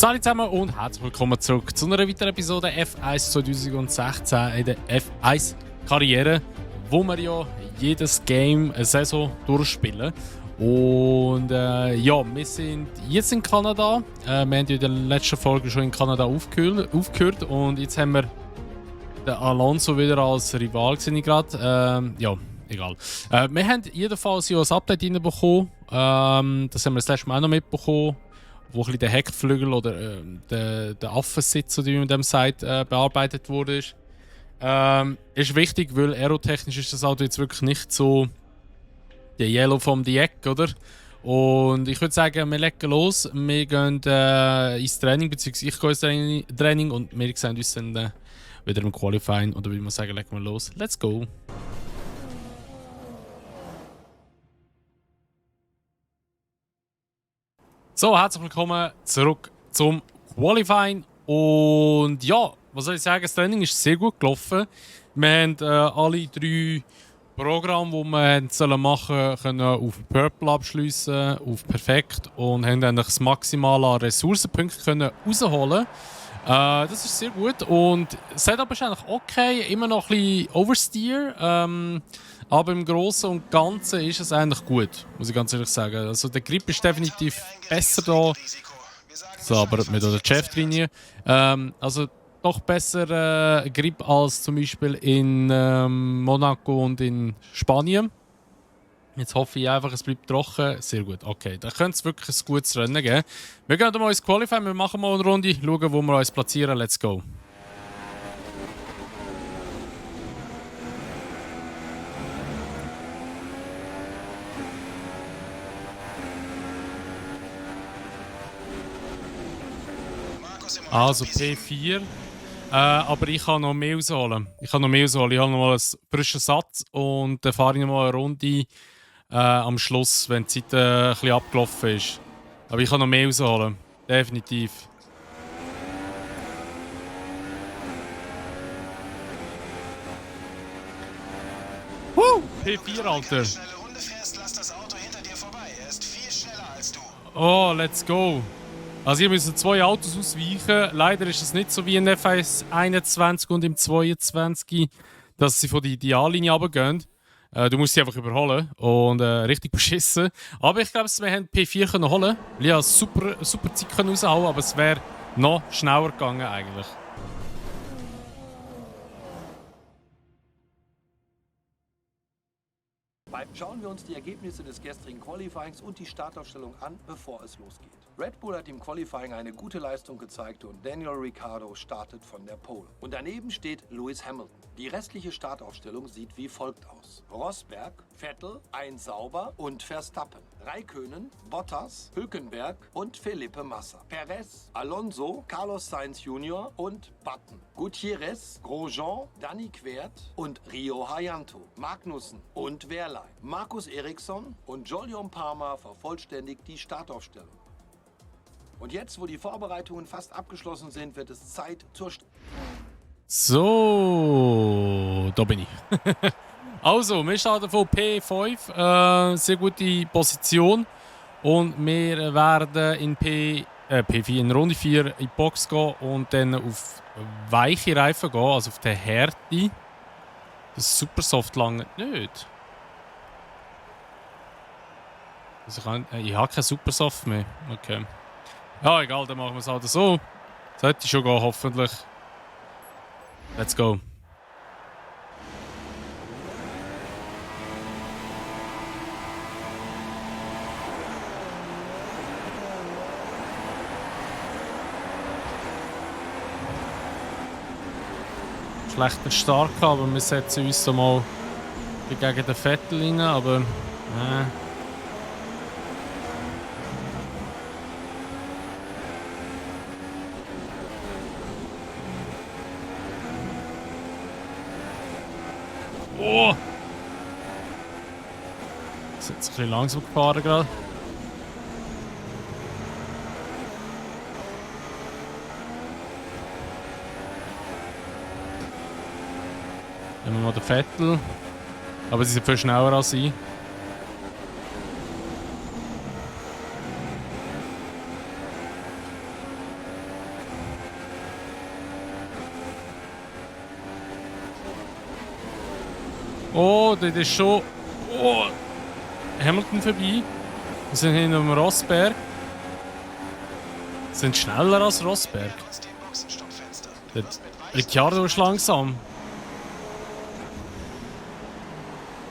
Salut zusammen und herzlich willkommen zurück zu einer weiteren Episode F1 2016 in der F1 Karriere, wo wir ja jedes Game eine Saison durchspielen. Und ja, wir sind jetzt in Kanada. Wir haben ja in der letzten Folge schon in Kanada aufgehört und jetzt haben wir den Alonso wieder als Rival gesehen gerade. Ja, egal. Wir haben jedenfalls ja ein Update reinbekommen. Das haben wir das letzte Mal auch noch mitbekommen, wo ein bisschen der Heckflügel oder der Affensitz, wie man dem sagt, bearbeitet wurde. Ist wichtig, weil aerotechnisch ist das Auto jetzt wirklich nicht so der Yellow vom die Eck, oder? Und ich würde sagen, wir legen los. Wir gehen ins Training, beziehungsweise ich gehe ins Training und wir sehen uns dann wieder im Qualifying. Oder wie man sagen, legen wir los. Let's go! So, herzlich willkommen zurück zum Qualifying. Und ja, was soll ich sagen, das Training ist sehr gut gelaufen. Wir haben alle 3 Programme, die wir machen können, auf Purple abschliessen, auf Perfekt und haben dann das Maximale an Ressourcenpunkten rausholen. Das ist sehr gut und das Setup ist eigentlich okay, immer noch ein bisschen Oversteer, aber im Großen und Ganzen ist es eigentlich gut, muss ich ganz ehrlich sagen. Also der Grip ist definitiv besser da. So, aber mit der Chef drin. Also doch besser Grip als zum Beispiel in Monaco und in Spanien. Jetzt hoffe ich einfach, es bleibt trocken. Sehr gut, okay. Da könnte es wirklich ein gutes Rennen geben. Wir gehen mal ins Qualifying, wir machen mal eine Runde, schauen, wo wir uns platzieren. Let's go. Also P4. Aber ich kann noch mehr rausholen. Ich habe noch mal einen frischen Satz und dann fahre ich noch mal eine Runde am Schluss, wenn die Zeit ein bisschen abgelaufen ist. Aber ich kann noch mehr rausholen. Definitiv. P4, Alter. Oh, let's go. Also hier müssen 2 Autos ausweichen. Leider ist es nicht so wie in F1 21 und im 22, dass sie von der Ideallinie runtergehen. Du musst sie einfach überholen und richtig beschissen. Aber ich glaube, wir haben P4 können holen. Ich habe super Zeit raushauen, aber es wäre noch schneller gegangen eigentlich. Schauen wir uns die Ergebnisse des gestrigen Qualifyings und die Startaufstellung an, bevor es losgeht. Red Bull hat im Qualifying eine gute Leistung gezeigt und Daniel Ricciardo startet von der Pole. Und daneben steht Lewis Hamilton. Die restliche Startaufstellung sieht wie folgt aus. Rosberg, Vettel, Sauber und Verstappen. Raikkonen, Bottas, Hülkenberg und Felipe Massa. Perez, Alonso, Carlos Sainz Jr. und Button. Gutierrez, Grosjean, Danny Quert und Rio Hayanto. Magnussen und Wehrlein. Markus Ericsson und Jolyon Palmer vervollständigt die Startaufstellung. Und jetzt, wo die Vorbereitungen fast abgeschlossen sind, wird es Zeit zur So, da bin ich. Also, wir starten von P5, sehr gute Position. Und wir werden in P4, in Runde 4 in die Box gehen und dann auf weiche Reifen gehen, also auf den Härte. Das Supersoft lange nicht. Also ich habe keinen Supersoft mehr. Okay. Ja, egal, dann machen wir es halt so. Sollte schon gehen, hoffentlich. Let's go. Schlechter Start, aber wir setzen uns so mal gegen den Vettel rein, aber oh! Das ist jetzt ein bisschen langsam gefahren gerade. Nehmen wir mal den Vettel. Aber sie sind viel schneller als ich. Oh, das ist schon... Oh, Hamilton vorbei. Wir sind hinter dem Rosberg. Wir sind schneller als Rosberg. Der Ricciardo ist langsam.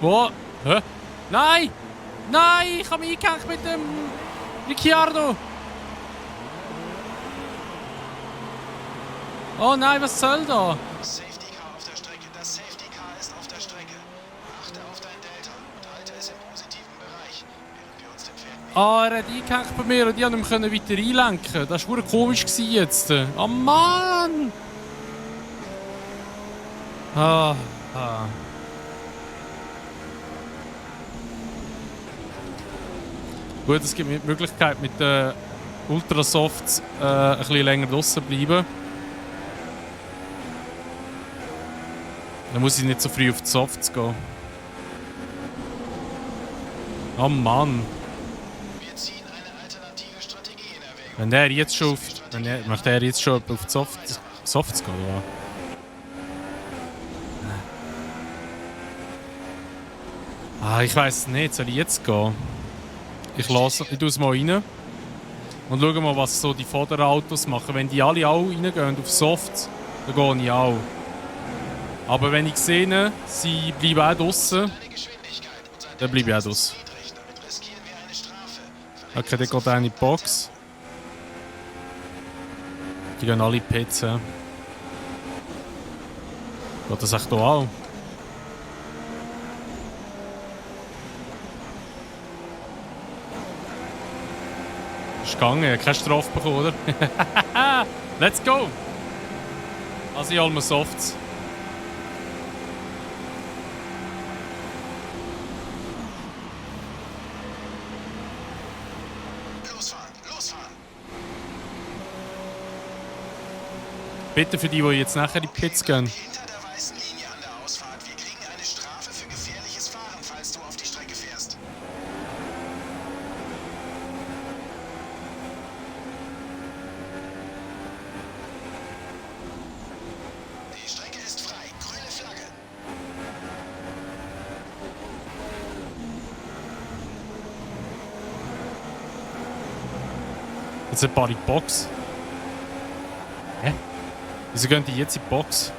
Wo? Hä? Nein! Nein! Ich habe mich eingehängt mit dem Ricciardo! Oh nein, was soll da? Safety Car auf der Strecke. Das Safety Car ist auf der Strecke. Achte auf dein Delta und halte es im positiven Bereich, während wir uns dem Pferd nähern. Ah, er hat eingehängt bei mir und ich konnte nicht weiter einlenken. Das war verdammt komisch jetzt. Oh Mann! Ah. Gut, es gibt mir die Möglichkeit, mit den Ultrasofts ein bisschen länger draussen bleiben. Dann muss ich nicht so früh auf die Softs gehen. Oh Mann. Wir ziehen eine alternative Strategie in Erwägung. Wenn der jetzt schon möchte er jetzt schon auf die Softs gehen, ja. Ah, ich weiss nicht, soll ich jetzt gehen? Ich tue es mal rein und schaue mal, was so die Vorderautos machen. Wenn die alle auch reingehen auf Softs, dann gehe ich auch. Aber wenn ich sehe, sie bleiben auch draussen, dann bleibe ich auch draussen. Okay, dann geht einer in die Box. Die gehen alle in die PC. Geht das echt hier auch? Ist gegangen, ich habe keine Strafe bekommen, oder? Let's go! Also ich hole mir Softs. Losfahren! Bitte für die jetzt nachher in die Pits gehen. Hinter der weißen Linie an der Ausfahrt. Wir kriegen eine Strafe für gefährliches Fahren, falls du auf die Strecke fährst. Die Strecke ist frei. Grüne Flagge. Jetzt ein paar in die Box. Hä? Wieso gehen die jetzt in die Box?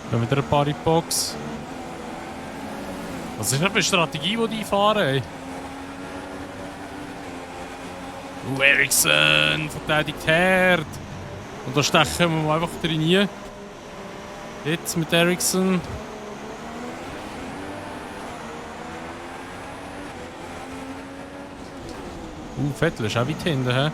Gehen wieder ein paar in die Box. Was ist das für eine Strategie, die fahren? Ey? Ericsson verteidigt hart. Und da stechen wir einfach drin. Jetzt mit Ericsson. Vettel ist auch weit hinten, hä?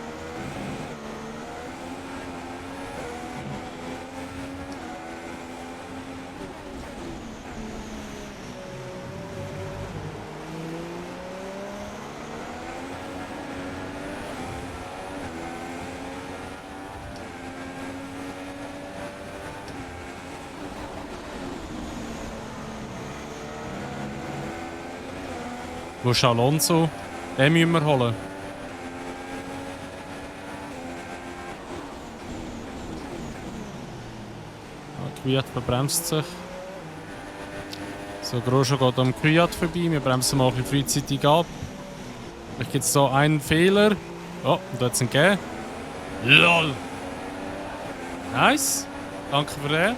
Wo ist Alonso? Den müssen wir holen. Kvyat verbremst sich. So, Grosjean geht am Kvyat vorbei. Wir bremsen mal ein bisschen frühzeitig ab. Vielleicht gibt es hier einen Fehler. Oh, und da hat es einen gegeben. LOL! Nice! Danke für den.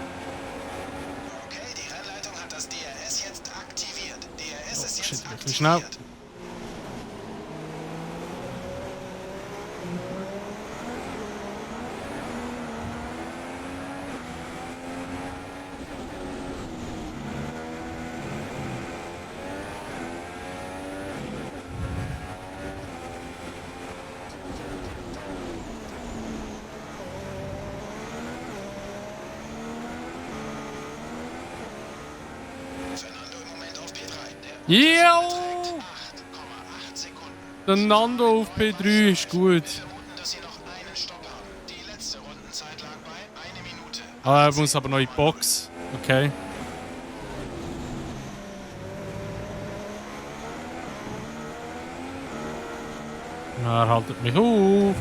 Okay, die Rennleitung hat das DRS jetzt aktiviert. DRS ist jetzt Wirklich schnell. aktiviert. Fernando im Moment auf P3. Der Jo! trägt 8,8 Sekunden. Der Nando auf P3 ist gut. Dass sie noch einen Stopp haben. Die letzte Rundenzeit lag bei 1 Minute. Ah, er muss aber noch in die Box. Okay. Er haltet mich auf.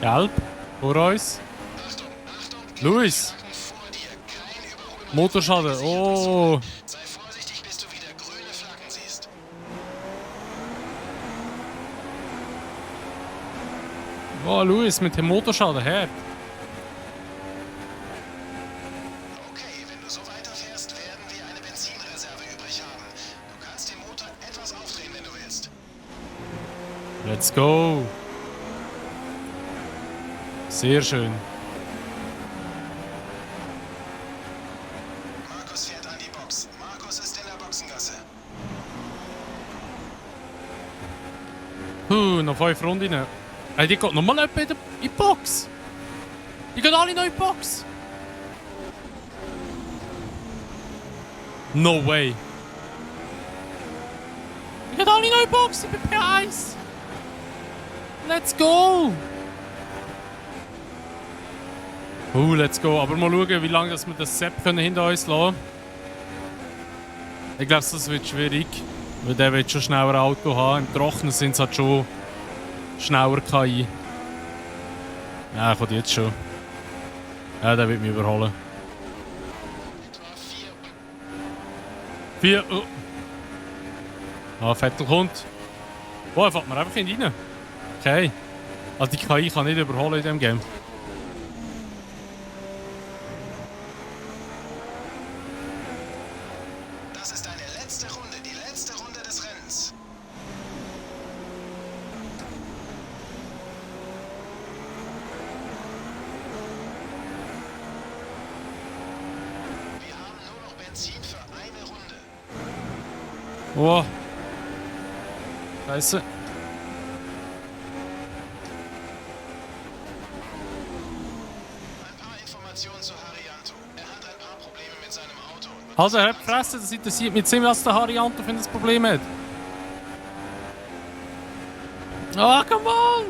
Gelb, vor uns. Luis. Motorschaden, oh. Sei vorsichtig, bis du wieder grüne Flaggen siehst. Oh, Luis mit dem Motorschaden, her. Okay, wenn du so weiterfährst, werden wir eine Benzinreserve übrig haben. Du kannst den Motor etwas aufdrehen, wenn du willst. Let's go. Sehr schön. Markus fährt an die Box. Markus ist in der Boxengasse. Noch 5 Runden. Hey, die geht nochmal jemand in die Box. Die gehen alle noch in die Box. No way. Die gehen alle noch in die Box. Ich bin P1. Let's go. Let's go. Aber mal schauen, wie lange wir das Sepp hinter uns lassen können. Ich glaube, das wird schwierig. Weil der will schon schneller ein Auto haben. Im Trocknen sind es halt schon schneller KI. Ja, kommt jetzt schon. Ja, der wird mich überholen. 4. Oh. Ah, Vettel kommt. Oh, er fährt mir einfach rein. Okay. Also die KI kann nicht überholen in diesem Game. Das ist deine letzte Runde, die letzte Runde des Rennens. Wir haben nur noch Benzin für eine Runde. Oh. Scheiße. Ein paar Informationen zu Harianto. Er hat ein paar Probleme mit seinem Auto. Also, er hat gefressen, das interessiert mich ziemlich, was der Harianto für ein Problem hat. Oh, come on!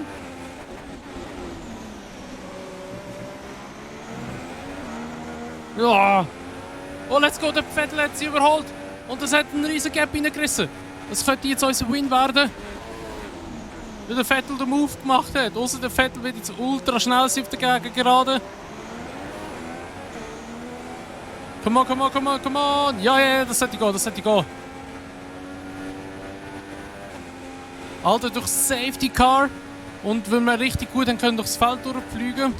Ja! Oh, let's go, der Vettel hat sie überholt. Und das hat einen riesen Gap reingerissen. Das könnte jetzt unser Win werden. Weil der Vettel den Move gemacht hat. Außer der Vettel wird jetzt ultra schnell auf der Gegengerade. Come on, come on, come on, come on! Ja, ja, das sollte gehen, das sollte gehen. Alter, durch Safety Car. Und wenn wir richtig gut haben, können durchs Feld durchfliegen.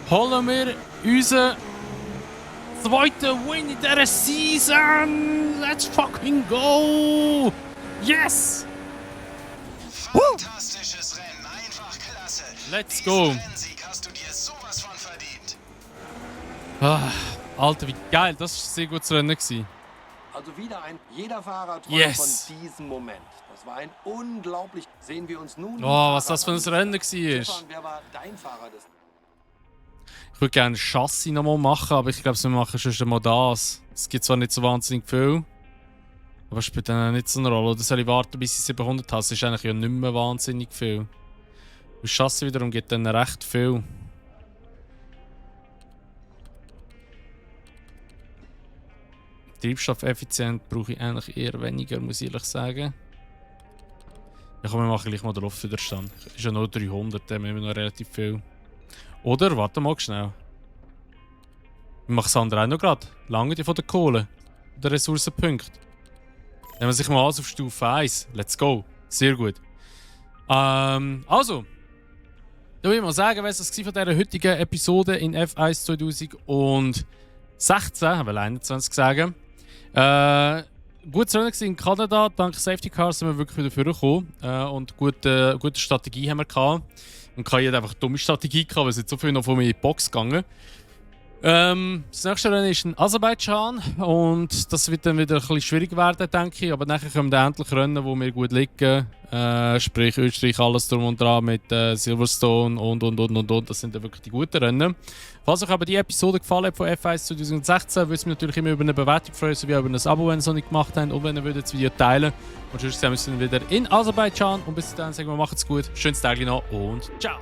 Holen wir unseren zweiten Win in dieser Season! Let's fucking go! Yes! Fantastisches Rennen, einfach klasse. Let's go! Diesen Rennsieg hast du dir sowas von verdient. Ah, Alter, wie geil! Das war ein sehr gutes Rennen gewesen. Also wieder jeder Fahrer träumt Yes. von diesem Moment. Das war ein unglaublich. Sehen wir uns nun. Oh, was das für ein Rennen war. Stefan, wer war dein Fahrer des? Ich würde gerne Chassis nochmal machen, aber ich glaube, wir machen schon mal das. Es gibt zwar nicht so wahnsinnig viel, aber es spielt dann auch nicht so eine Rolle. Oder soll ich warten, bis ich 700 habe? Das ist eigentlich ja nicht mehr wahnsinnig viel. Und Chassis wiederum gibt dann recht viel. Treibstoffeffizient brauche ich eigentlich eher weniger, muss ich ehrlich sagen. Ja, komm, wir machen gleich mal den Luftwiderstand. Ist ja nur 300, dann haben wir noch relativ viel. Oder, warte mal schnell. Wir machen das andere auch noch gerade. Lange die von der Kohle. Der Ressourcenpunkt. Nehmen wir sich mal alles auf Stufe 1. Let's go. Sehr gut. Also. Da will ich mal sagen, was das von dieser heutigen Episode in F1 2016, ich will 21 sagen. Gutes Rennen in Kanada. Dank Safety Cars sind wir wirklich wieder vorgekommen. Und gute Strategie haben wir gehabt. Und KI hat einfach eine dumme Strategie gehabt, weil es jetzt so viel noch von mir in die Box gegangen. Das nächste Rennen ist in Aserbaidschan und das wird dann wieder ein bisschen schwierig werden, denke ich. Aber nachher kommen dann endlich Rennen, die mir gut liegen. Sprich Österreich, alles drum und dran mit Silverstone und. Das sind dann wirklich die guten Rennen. Falls euch aber die Episode gefallen hat von F1 2016, würde es mich natürlich immer über eine Bewertung freuen, sowie über ein Abo, wenn ihr es noch nicht gemacht habt und wenn ihr das Video teilen würdet. Und sonst sehen wir uns dann wieder in Aserbaidschan. Und bis dahin sagen wir, macht's gut, schönes Tag noch und ciao!